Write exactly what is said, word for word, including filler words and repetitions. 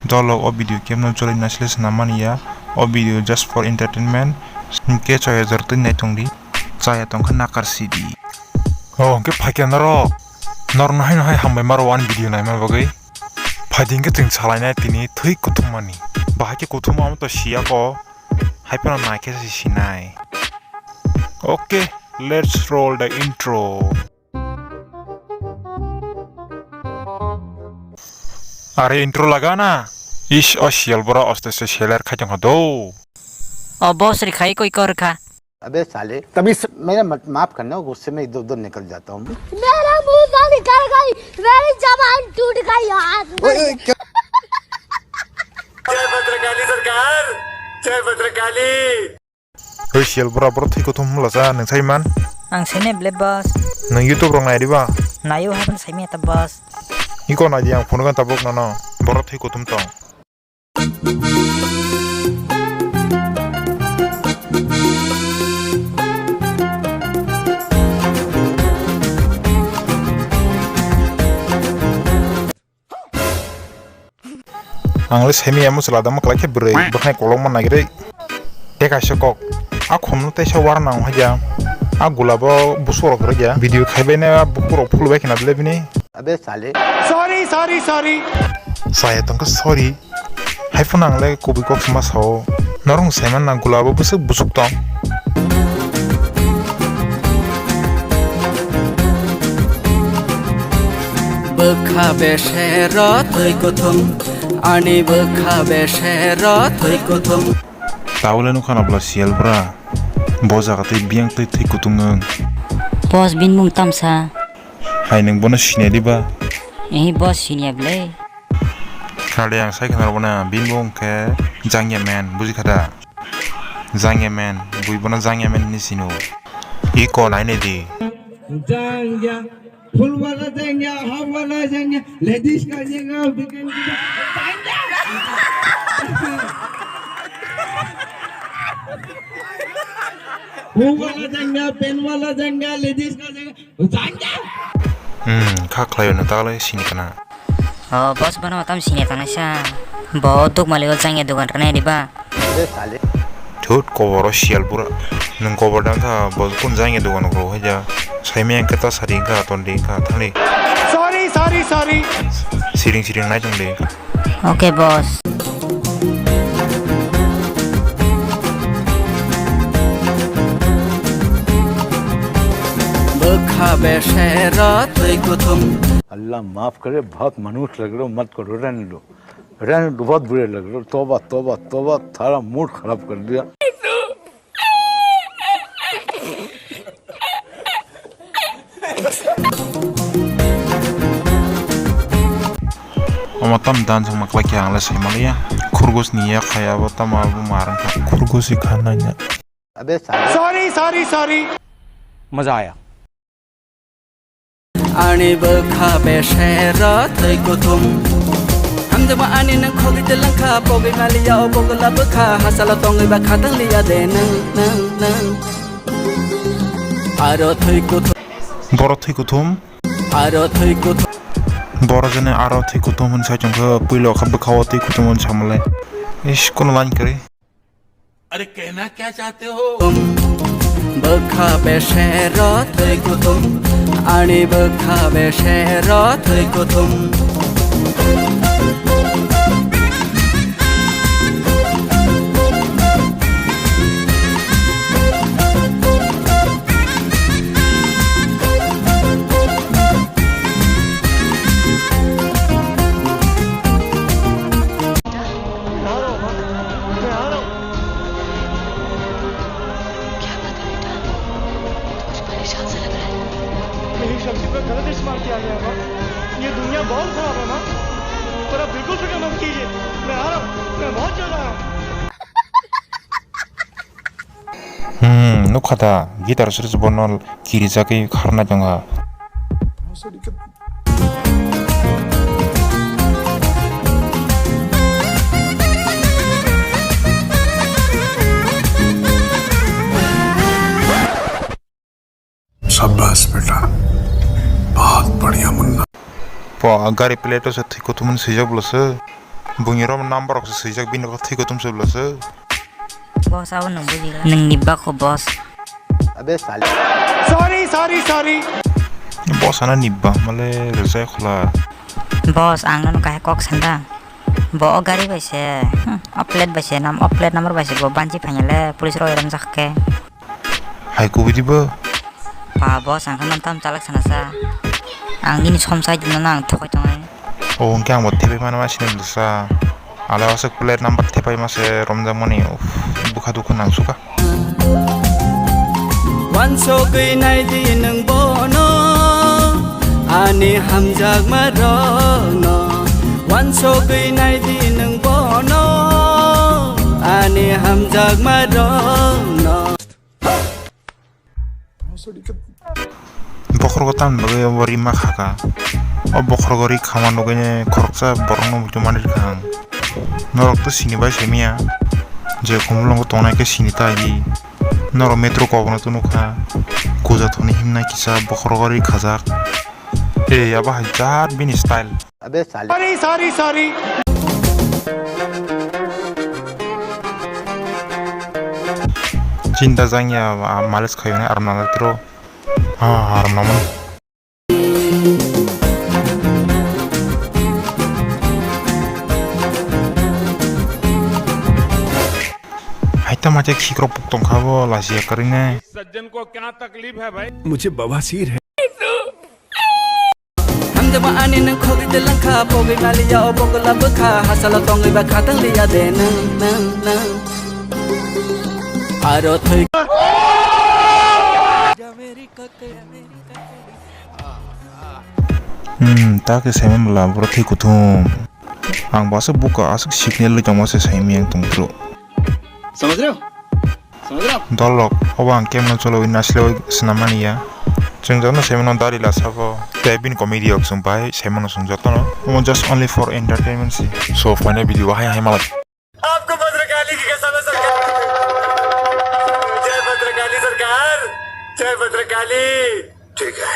Dolo o video kemno choli naisle swnam mani ya. O video just for entertainment. Hwnkhe chaya jor twi nai tongdi. Chaya tongkhe nakar sidi. Oh, hwnkhe phaikhe norok. Norokno haino hai hambai maro ani video naima bagwi. Phaidi hwnkhe chwng salainai tini thwi kuthumani. Bahai khe kuthum amo to siyako. Hai phano naikhe se sinai. Okay, let's roll the intro. Are intro laga na. Ish, o siyal bora oste se seler khai tongkha do. O boss ri khai koi kor kha. अबे साले, तभी स-, मेरा मत, माफ करना, गुस्से में इधर उधर निकल जाता हूँ। मेरा मुंह से निकल गई, मेरी जबान टूट गई यार। ओए, ओए, क्या? जय भद्रकाली सरकार, जय Bhadrakali. Oi siyal bora, boro thwi kuthum hwnla cha, nwng sai man? Ang sai nai ble boss. Nwng YouTube rok nai riba? Naio, haphano sai maya ta boss. Iko nai di, ang phunukha tabuk nono, boro thwi kuthum tong. Ang le semi amo chwla dama kwlai khe bwrwi bwkhnai kolokma nagirwi. Tei kaisa kok, a khumno teisa war nang hajang. A gulabo busuk rok rwja. Video khaibai na bukur rok phul bai khna dile bini. अबे साले। Sorry, sorry, sorry। Saya tongkha sorry. Hai phano ang le kubui kok se ma sao. Norok saiman na gulabo bwswk busuk tong. Bwkha besero thwi kuthum, ani bwkha besero thwi kuthum. Tabole nukha na bwla siyal bwra. Bo jaga twi biyang twi thwi kuthum nwng. Boss bini mung tamsa. Hai nwng bono sinai diba? Ehi boss siniya bwle. Khade ang sai khna rwna bini bo hwnkhe Jangya Man, buji kha da? Jangya Man, bui bono Jangya Man hinwi sino. Iko nainai di. Jangya, full wala jangya, half wala jangya, ladies ka jangya, weekend ka jangya. Full wala jangya, pen wala jangya, ladies ka jangya. Hmm, kha khlaio no, ta le sini kana. O, boss bono tam sini tangnaisa. Bo duk mali o jangya dogan rwnai riba. Thut koboro siyal bura. Nwng kobor dang kha, bo kun jangya dogan rok hai ja. Saimaya khe ta sari kha, ton di kha, thani. Sorry, sorry, sorry. Siring siring nai tong di. Okay, boss. Bwkha besero thwi kuthum. अल्लाह माफ करे, बहुत मनुष्य लग रहे हो, मत करो, रहने दो, रहने दो, बहुत बुरे लग रहे हो। तौबा, तौबा, तौबा, सारा मूड खराब कर दिया। Omo tam dan jong maklai khe ang le sai maliya. Khurgus ni yak hai abo tamo abo mar wngkha. Khurgus ni kha nanya. अबे साले। Sorry, sorry, sorry। मजा आया। Ani bwkha besero thwi kuthum. Hamjama ani nang khogwi telangkha, pogwi maliya o bogla bwkha, hasalo tongwi ba khatang liya de nang, nang, nang. Aro thwi kuthum. Boro thwi kuthum. Aro thwi kuthum. Boro jene aro thwi kuthum hwn sai chongkha, puilo kha bwkha o thwi kuthum hwn samalai. Ish, kono line kwrwi. अरे कहना क्या चाहते हो? Bwkha besero thwi kuthum, ani bwkha besero thwi kuthum. क्या बात है बेटा? तू कुछ परेशान सा लग रहा है। मेरी शक्ति पर गलत इस्तेमाल किया गया, माँ। ये दुनिया बहुत खराब है, माँ। पर आप बिल्कुल फिक्र मत कीजिए। मैं आ रहा हूँ, मैं बहुत जल्द आ रहा हूँ। Hmm, nukha da, guitar srwis bono kirijagwi kharnai tongkha. शाबाश बेटा, बहुत बढ़िया Munna. Po, gari plate o se thwi kuthumani swijak bwlwswk. Buini rom number rok se swijak, bini kok thwi kutum se bwlasa. Boss, abo nwng bujigwla. Nwng nibba kho, boss. Abe sale. Sorry, sorry, sorry. Boss ano nibba, male rwjak khwla. Boss, ang nono kaisa kok sanda. Bo o gari bai se, hmm, o plate bai se, nam, o plate number bai se bo banchi phainale police rok romjak khe. Hai kubui di bo? Pa boss, ang khe nono tamo chalak sana sa. Ang nini som sai di nono ang thokoi tongo. O hwnkhe ang bo thepai mano ma sini bwsa. Ala aswk plate number thepai ma se romjak mani, uff, bwkha dukhu nang suka. Wansogwi naidi nwng bono, ani hamjakma rokno. Wansogwi naidi nwng bono, ani hamjakma rokno. Bokhorok tamo bagwi obo rima khaka. O bokhorok ri khama nugwi khoroksa borokno muitu mani rikha ang. Norok to sini bai simiya. Je khumulwngo tongnai khe sini ta di. Norok metro kokno to nukha. Kuja thoni himnai kisa bokhorok ri khajak. Ei, abo hai jat bini style. Abe sale. Sorry, sorry, sorry. Chinta jangya, ah, malis khayone aram nang tro. Ah, aram nang. Haita mate khikrok pok tongkha bo lajiya karinai. सज्जन को क्या तकलीफ है भाई? मुझे बवासीर है। Hamjama ani nwng khogwi de langkha, pogwi maliya o bokla bwkha, hasalo tongwi ba khatang liya de nwng, nwng, nwng. Aro thwi. Hmm, ta khe saiman bwla boro thwi kuthum. Ang bo aswk buka aswk signal rwi tongma se saimiyang tongphuru. समझ रहे हो? समझ रहे हो? Dolok, obo ang kemno cholowi nasiloi swnam mani ya. Chwng jono saimano dari la sabo. Tei bini comedy rok chwng bai saimano chwng jotono. Omo just only for entertainment si. So, final video hai hai malak. आपको भद्रकाली की कसम है सरकार। जय भद्रकाली सरकार। जय भद्रकाली। ठीक है।